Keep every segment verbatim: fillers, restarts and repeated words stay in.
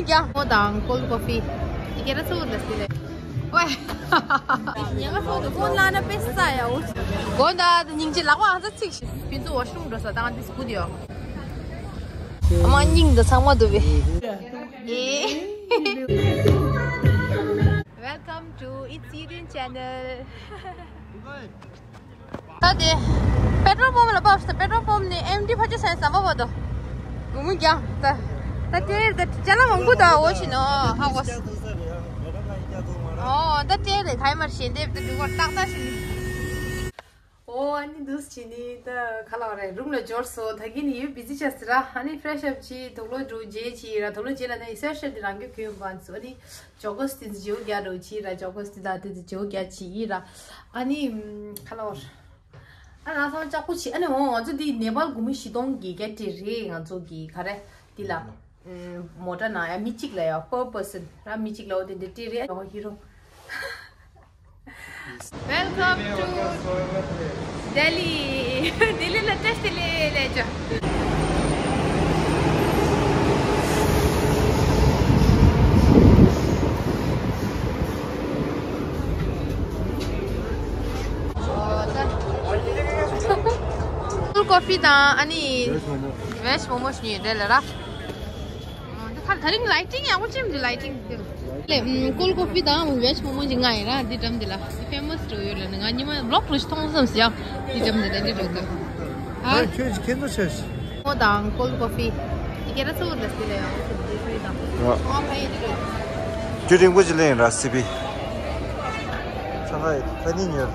ཀྱང་མོ་དང་ཀོལ་ཀོ་ཕི། དེ་ག་ར་ཚོ་ལ་སྟེར་ལེ། ཝེ། ཉེ་ག་ཚོ་དུ་ཀོན་ལ་ན་པེ་ས་ཡ་འོ། གོ་ད་སྙིང་རྗེ་ལག་པ་ཨང་ཚ་ཚིག་ཤི། ཕིན་ཚོ་ཝ་ཤི་རུམ་འགྲོ་ས་དང་དེ་སྐུ་དེ་ཡོ། ཨ་མ་སྙིང་འདི་ཚང་མ་འདུག་བས། ཨེ། Welcome to It's Eating Channel. ད་དེ། པེ་ཊོལ་པམ་ལ་བབས་སོང་། པེ་ཊོལ་པམ་ནས་ཨེམ་ཌི་ཕ་ཆ་སའི་ཟམ་པ་བར་དུ། སྒོར་མོ་བརྒྱ། ད། ད་དེ་ད་ཅ་ལག་མང་པོ་ད་འོ་ཆི་ནོ་ཧ་གོ། ཨོ་ད་དེ་རེད་ཐའི་མར་ཞེ་འདེབས་ད་འདུག་གོ་ཏག་ཏག་ཞིག་ནི། ཨོ་ཨ་ནི་འདུག་ཅི་ནི་ད་ག་ལ་རེད། རུམ་ལ་འབྱོར་སོང་། ད་གིན་ཡུལ་བི་ཟི་ཆགས་སི་ར། ཨ་ནི་ཕེ་རེ་ཤི་ཨབ་བྱས། དུག་ལོག་འགྲོ་རྗེས་བྱས་ར། དུག་ལོག་རྗེས་ལ་ད་ཡི་སེ་ཤི་དེ་རང་གི་གོན་པ་ཚོ་ཨ་ནི། ཇོ་གར་སི་ཏི་ཇོ་རྒྱ་རོ་ཆི་ར། ཇོ་གར་སི་ཏི་ད་ཏི་ཏི་ཇོ་རྒྱ་ཆི་ཡི་ར། ཨ་ནི་ཁ་ལོར། ཨ་ན་སང་ལྕགས་པོ་ཆི། ཨ་ནི་འོ་ང་ཚོ་འདི་ནེ་པཱལ་སྒོར་མོ་བཞི་སྟོང་གི་ག་ཏི་རེད། ང་ཚོ་གི་ག་རེ་འདི་ལ་མོ་ཊ་ནང་ཡ་མི་གཅིག་ལ་ཡ་པར་པར་སན་ར། མི་གཅིག་ལ་འོ་དེ་འདི་ཏི་རེད། ཨོ་ཧི་རོ། Welcome to Delhi. ལྡི་ལི་ལ་བཀྲ་ཤིས་བདེ་ལེགས་ལབ་ཅོ། ཀོལ་ཀོ་ཕི་དང་ཨ་ནི་ཝེཇ་མོ་མོ་ཞིག་ཉོས་རེད་ལ་ར། འདི་ཁར་ད་རིང་ལའི་ཊིང་ཡག་པོ་ཅིག་འདུག་ལའི་ཊིང་འདི་ལ། ལེ་ཀོལ་ཀོ་ཕི་དང་ཝེཇ་མོ་མོ་ཅིག་ང་ཡིན་ར། འདི་འགྲམ་འདི་ལ་ཕེ་མ་སི་འགྲོ་ཡོད་ལ་ནི། ང་ཉི་མ་བི་ལོག་རུ་ཞིག་མཐོང་བསམ་སི་ཡ། འདི་འགྲམ་འདི་ལ་འདི་འགྲོ་གི། ཨ། ཁྱོད་ཀྱིས་ཁྱེད་ཚོ་ཆ་ཤི། མོ་དང་ཀོལ་ཀོ་ཕི། འདི་ག་ར་ཚོ་ལ་སི་ལ་ཡ། ཨོ་ཁེ་འདི་ཕི་དང་། ཨ། ང་ཕ་ཡི་འདི་འགྲོ། ཁྱོད་རིང་པོ་ཅིག་ལེན་ར་སི་པི། ཚང་ཁ་ཡི་ད་ནི་ཉོས།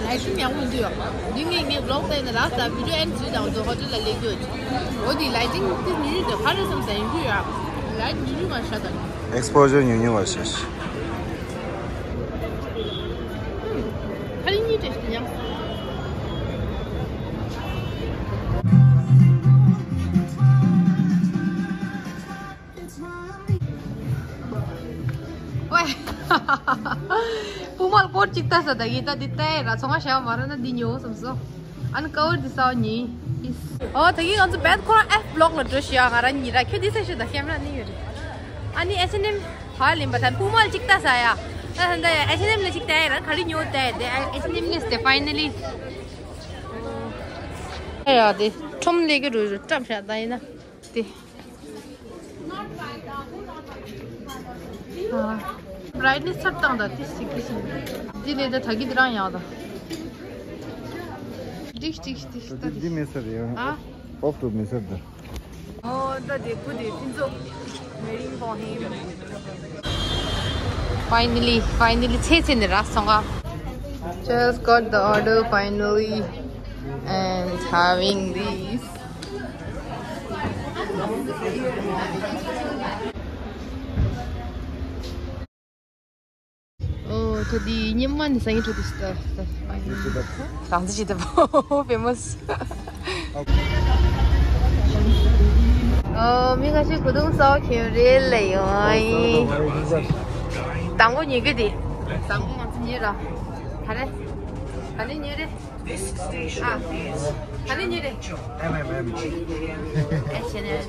ལའི་ཊིང་ཡག་པོ་འདུག་ཡོ། འདི་ངས་ངའི་བི་ལོག་བལྟས་ནས་རག་ས་བི་ཌིའོ་ཨེན་ཌི་བྱས་དང་དུ་ཧོ་ཊེལ་ལ་སླེབས་རྒྱུ། འོ་དེ་ལའི་ཊིང་དེ་ཉུང་ཉུང་དེ་ག་རེ་བསམ་ས་ཡིན་རྒྱུ་ཡ། ལའིཊ་ཉུང་ཉུང་བ་བཞག་དང་། ཨེག་སི་པོ་ཇར་ཉུང་ཉུང་བ་བཞག་ཤིག་ཁ་རིང་གཉིས་སྤྲད་ཤིག་ཡང་། ཝེ། པུ་མལ་ཀོཊ་གཅིག་ལྟ་ས་ད་གི་ད་འདི་ལྟ་ཡ་ར། ཚོང་ཁང་བཞག་མ་ར་ན་འདི་ཉོ་བསམ་སོང་། ཨན་ཀ་བར་འདི་སའོ་ཉི། ཨོ་ད་གི་ང་ཚོ་བེད་ཁོ་རང་ཨེཕ་བི་ལོག་ལ་འགྲོ་ཤི་ཡ། ང་རང་ཉི་ར་ཁྱོད་འདི་ས་ཤི་ད་ཁེམ་ར་ནི་ཡོད་རེད། ཨ་ནི་ཨེཆ་ཨེན་ཨེམ་ཧ་ལིམ་པ་ད་པུ་མལ་གཅིག་ལྟ་ས་ཡ། ད་ད་ད་ཡ་ཨེཆ་ཨེན་ཨེམ་ལ་གཅིག་ལྟ་ཡ་ར། ག་རེ་ཉོ་ལྟ་ཡ་དེ་ཨེཆ་ཨེན་ཨེམ་ལས་དེ་ཕའི་ནལ་ལི། ཨེ་ཡ་དེ་ཁྲོམ་ལས་ཀྱི་རུ་རུ་སྐྲབ་ཤ་ད་ཡིན་ན། དེ། ཨ། བྷ་རའིཊ་ནེ་སི་ཚར་བཏང་ད་ཏིས་ཅིག་ཏིས་ཅིག་འདི་ལས་ད་ད་གི་འདི་རང་ཡག་ད། ཏིག་ཏིག་ཏིག་ད་འདི་འདི་མེད་ས་རེད་ཨ། ཨ། ཨོབ་ཏུ་མེད་ས་ད། ཨོ་ད་དེ་ཀུ་དེ་ཕིན་ཚོ་མེ་རིང་བོ་ཧིམ། Finally, finally, ཚེ་ཚེ་ནས་ར་སོང་ང་། Just got the order finally and having this. ཨོ། ད་འདི་ཉི་མ་ནི་སང་ཉིན་འགྲོ་དུས་ད་ད། རང་ཚོ་ཅི་ད་ཕེ་མ་སི། ཨོ། མི་ཁ་ཤས་གོས་ཐུང་གསར་པ་གྱོན་རེད་ལ་ཡོང་ཨ་ཡིན། དང་པོ་ཉོ་རྒྱུ་དེ། དང་པོ་ང་ཚོ་ཉོས་ར། ག་རེ། ག་རེ་ཉོས་རེད། ཨ། ག་རེ་ཉོས་རེད། ཨེཆ་ཨེན་ཨེམ།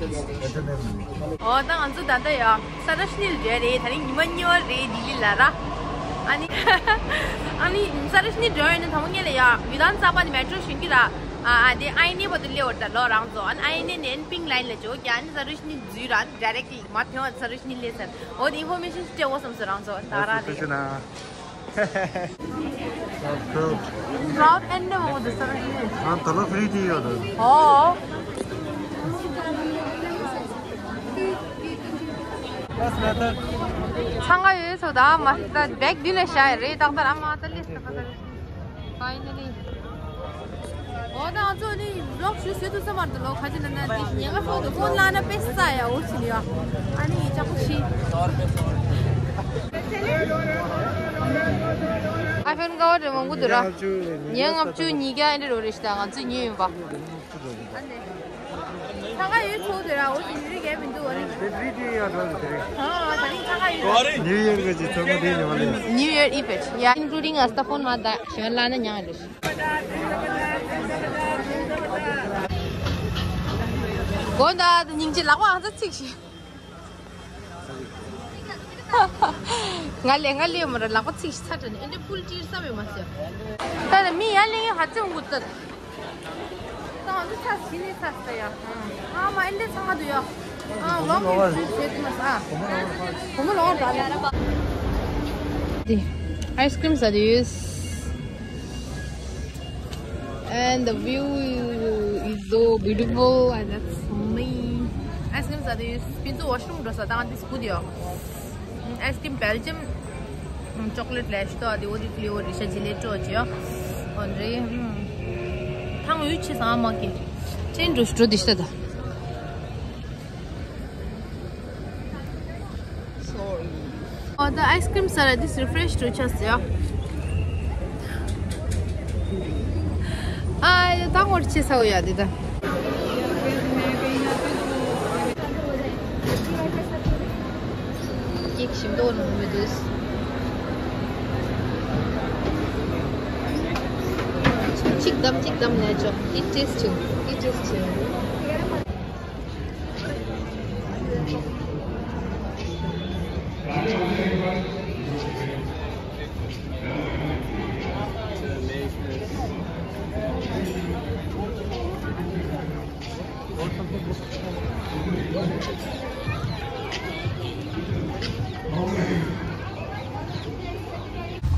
ཨོ་ད་ང་ཚོ་ད་ལྟ་ཡ་ས་ར་ཤི་ནི་ལ་འགྲོ་རེད། ད་རིང་ཉི་མ་གཉིས་པ་རེད་ལྡི་ལི་ལ་ར། ཨ་ནི། ཨ་ནི་ས་ར་ཤི་ནི་འགྲོ་ཡོད་ན་དང་པོ་ངེད་ལ་ཡ་བི་ལྡན་གསར་པ་ནས་མེ་ཊོ་ཞོན་གི་ར། ཨ་ཨ་དེ་ཨའི་ནེ་བར་དུ་སླེབས་འོ་ད་ལོ་རང་ཚོ། ཨ་ནི་ཨའི་ནེ་ནས་པིང་ལའིན་ལ་འགྲོ་གི། ཨ་ནི་ས་ར་ཤི་ནི་འཛུལ་ར་ཌའི་རེག་ཊི་མར་ཐོན་ས་ར་ཤི་ནི་སླེབས་ཚར། འོ་དེ་ཨིན་ཕོར་མེ་ཤན་སྤྲད་འོ་བསམ་སོང་རང་ཚོ་ད་ར་རེད། ཁྲའོ་ཕེལ་ཨེན་ཌི་མང་པོ་འདུག་ས་ར་ཤི་ནི། ང་ད་ལོ་ཕི་རི་དེ་ཡོད་རེད། ཨོ། ཚང་ག་ཡོད་ཚོ་ད་མ་ད་བེག་འདི་ནས་བཞག་ཡ་རེད། ཏག་ཏག་ཨ་མ་ད་ལེ་ས་ཁ་ས་ར་ཤི་ནི། Finally. ཨོ་ད་ང་ཚོ་ནི་བི་ལོག་ཞུ་ཞུ་ཐུབ་ས་མ་རེད་ལོ། ཁ་ཅིག་ན་ན་འདི་ཉེ་ག་ཚོ་དུ་ཀོན་ལ་ན་པེ་ས་ཡ་འོ་ཞིག་ཡ། ཨ་ནི་ཡི་ཅག་པོ་ཤི། ཨ་ཕན་ག་བ་རེ་མང་པོ་འདུག་ར། ཉེ་ལྔ་བཅུ་ཉིས་བརྒྱ་ཨེ་འདྲ་རོ་རེ་ཞིག་ད་ང་ཚོས་ཉོས་ཡིན་པ། ཨ་ནི། ཚང་ག་ཡོད་ཚོ་དེ་ར་འོ་ཞིག་ཡུ་རི་གས་མི་འདུག་ཨ་ནི། དེ་བི་ཌི་ཡོ་ཡ་འགྲོ་གི་དེ་རེད། ཨ་ད་ནི་ཚང་ག་ཡོད། ནིའུ་ཡར་ག་ཅིག་ཚང་མ་དེ་ཉོ་བ་ལས། New Year effect. Yeah, including us, the phone, my that. ཞོན་ལ་ན་ཉང་རེ། གོ་ད་སྙིང་རྗེ་ལག་པ་ཨང་ཚ་ཚིག་ཤི། ང་ལས་ང་ལས་མ་ར་ལག་པ་ཚིག་ཤི་ཚ་དྲན་ཨེ་འདྲ་ཕུལ་ཏིར་ས་བས་མ་ཟེར། ད་ནི་མི་ཡར་ལེན་ཡོད་ཧ་ཙམ་འགུ་ཙག་ད་ང་ཚོ་ཚ་ཞི་ནས་ཚ་ས་ཡ། ཨ་མ་ཨེ་འདྲ་ཚང་མ་འདུག་ཡ། ཨ་ལོག་གི་ཞུ་བྱེད་དུ་མ་ས། ཨ་བུ་མོ་ལོག་འདྲ་ལ། དེ་ཨའི་སི་ཀྲིམ་ཟ་དུས། And the view is so beautiful, and that's me. Ice cream ཟ་དུས་ཕུན་ཚོགས་ཝ་ཤི་རུམ་འགྲོ་ས་དང་དེ་སྐུ་དེ་ཡོ། Ice cream Belgium chocolate ལས་ཤི་ཏོ་དེ་འོ་དེ་ཕི་ལེ་ཝར་རི་ཤ་ཇི་ལེ་ཏྲོ་ཅི་ཡོ། འོན་རེ། ཐང་འུ་ཆི་སང་མ་ཀི། ཅན་འགྲོ་ཤི་འགྲོ་དེ་ཤི་ཏ་ད། Sorry. Oh, the ice cream salad is refresh to just, yeah. ཨ་ད་ངོར་ཆེ་ས་འོ་ཡ་དེ་ད། ཀེག་ཞིམ་ཏོ་ནང་མི་འདུག་གཅིག་བདམས་གཅིག་བདམས་ལས་ཆོག It tastes too. It tastes too.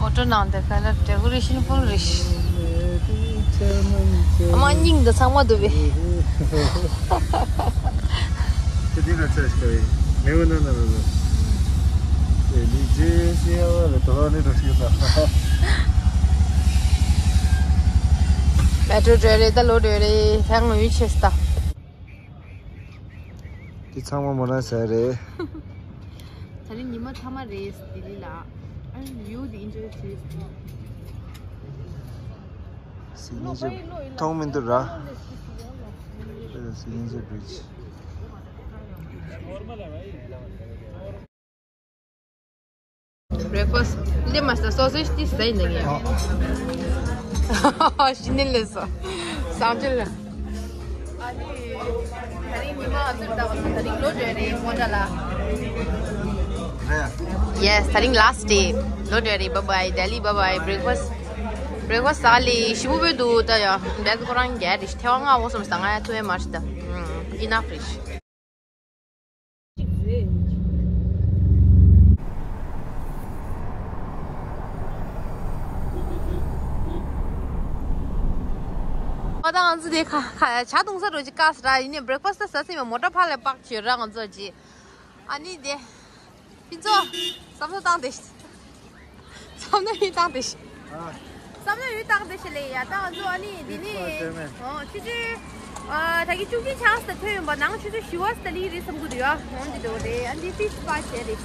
ཨོ་ཊོ་ནང་དེ་ཁ་ལ་ཌེ་ཀོ་རེ་ཤན་ཕུལ་རེད། ཨ་མ་སྙིང་འདི་ཚང་མ་འདུག་པས། དེ་དེ་ལ་ཚ་ཞིག་ག་རེད། མེའུ་ནང་ན་རུ་རུ། དེ་ལི་ཇེ་སི་ཡ་བ་ལ་དོ་ནི་རུ་ཤི་ད། མེ་ཊོ་འགྲོ་རེད་ད་ལོ་འགྲོ་རེད་ཐང་ངུ་ཆེ་སྟ། དེ་ཚང་མ་མོ་རང་ཟ་རེད། ད་རིང་ཉི་མ་ཐ་མ་རེད་ལྡི་ལི་ལ། ཨ་ནི་ཡུལ་དེ་ཨིན་ཇོའི་བྱེད། སི་ཉིན་ཅི་མཐོང་མི་འདུག་ར། སི་ཉིན་ཅི་བྷི་རི་ཇི། བྷི་རེག་ཕ་སི་ལེ་མ་སི་སོ་སེ་ཇི་དེ་ཟ་ཡིན་ན་ངས། ཞི་ནི་ལེ་སོ། སང་ཅི་ལ། ཨ་ནི། ད་རིང་ཉི་མ་ང་ཚོར་ལྟ་བ་ད་རིང་ལོ་འདྲ་རེད་མོ་འདྲ་ལ། རེད། Yes, ད་རིང་last day. ལོ་འདྲ་རེད། Bye bye Delhi, bye bye breakfast. Breakfast ཟ་ལེ་ཞི་བུ་བོད་དུ་ད་ཡ་བེད་ཁོ་རང་རྒྱལ་རེད་ཐེ་བ་ང་འོ་སོམ་ས་ང་ཡ་ཐུ་ཨེ་མར་ད། Enough རེད། ཨ་ད་ང་ཚོ་དེ་ཁ་ཁ་ཇ་འཐུང་ས་འགྲོ་ཅིག་ཀ་ས་ར་ཡིན་ནས་བྷི་རེག་ཕ་སི་ཟ་ཟིན་པའི་མོ་ཊ་ཕར་ལ་པག་བྱོས་ར་ང་ཚོ་ཅི། ཨ་ནི་དེ། ཕུན་ཚོགས། བསམ་བློ་བཏང་དེ། བསམ་བློ་ཡིད་བཏང་དེ། ཨ། བསམ་བློ་ཡིད་བཏང་དེ་ཞིག་ལས་ཡ་ད་ང་ཚོ་ཨ་ནི་འདི་ནི། ཨོ་ཆུ་ཆུ། ཨ་ད་གི་བཅུ་གཅིག་ཆང་ས་ཐོན་ཡོང་པ་ནང་ཆུ་ཆུ་ཞི་བ་ས་ལི་རེད་བསམ་གི་འདུག་ཡ། འོང་འདི་འདུག་རེད། ཨ་འདི་ཕིཤ་པ་བྱས་རེད།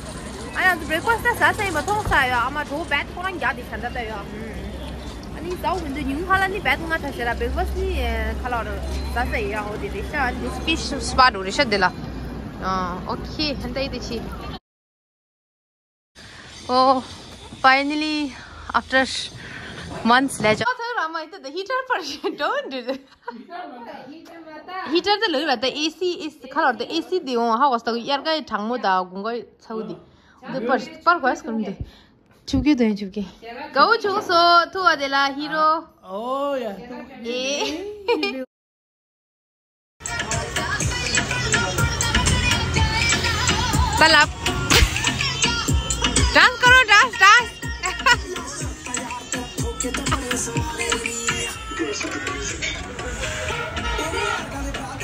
ཨ་ཡང་བྷི་རེག་ཕ་སི་ད་ཟ་ས་ཡིན་པ་མཐོང་ས་ཡ། ཨ་མ་གྲོ་བད་ཁོ་རང་རྒྱག་དེ་བྱ་འདྲ་ད་ཡ། ཨ་ནི་ཟའོ་མི་འདུག་ཉུང་ཁ་ལ་ནི་བད་ང་ད་ཟེར་ར་བྷི་རེག་ཕ་སི་ནི་ཁ་ལ་ར་ཟ་ས་ཡ། འོ་དེ་རེད་ཤ། ཨ་འདི་ཕིཤ་པ་འདུག་རེད་ཤ་དེ་ལ། ཨ་ཨོ་ཁེ་ཧན་ད་ཡི་དེ་ཆི། Oh, finally, after months later. ཐག་ར་མ་ཡིན་ད་ཧི་ཊར་པར་ཞིག་don't do that. ཧི་ཊར་ད་ལོས་ར་ད་ཨེ་སི་ཨེ་སི་ཁ་ལོར་ད་ཨེ་སི་དེ་འོང་ཧ་གོ་སྟག་དབྱར་ཁའི་གྲང་མོ་ད་དགུན་ཁའི་ཚ་བོ་དེ། འདི་པར་པར་གོ་ཡ་སྐོར་འདི། ཆུབ་ཀྱི་དོན་ཆུབ་ཀྱི། དགའ་བོ་བྱུང་སོ་ཐུ་བ་དེ་ལ་ཧི་རོ། ཨོ་ཡ། ཨེ། Dance करो, dance, dance।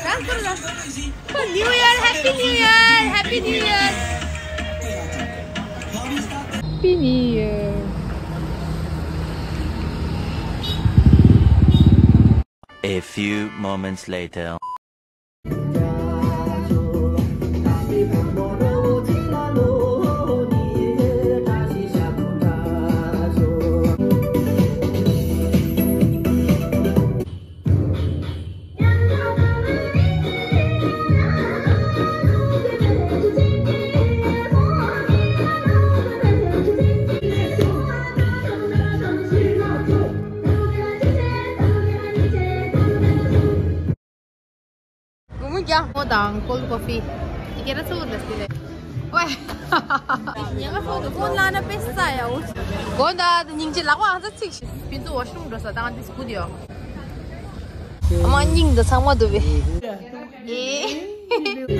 Dance करो, dance। New Year, Happy New Year, Happy New Year। Happy New Year। A few moments later. Gumu kya? Mo dang cold coffee. Ikera so das tile. ཉེ་ག་ཚོ་དུ་ཀོན་ལ་ན་པེ་ས་ཡ་འོ། ཀོན་ད་སྙིང་རྗེ་ལག་པ་ཨང་ཚ་ཚིག་ཤི། ཕིན་ཚུ་ཝ་ཤི་རུམ་འགྲོ་ས་དང་དིས་གུ་དེ་ཡོ། ཨ་མ་སྙིང་འདི་ཚང་མ་འདུག་པས། ཨེ།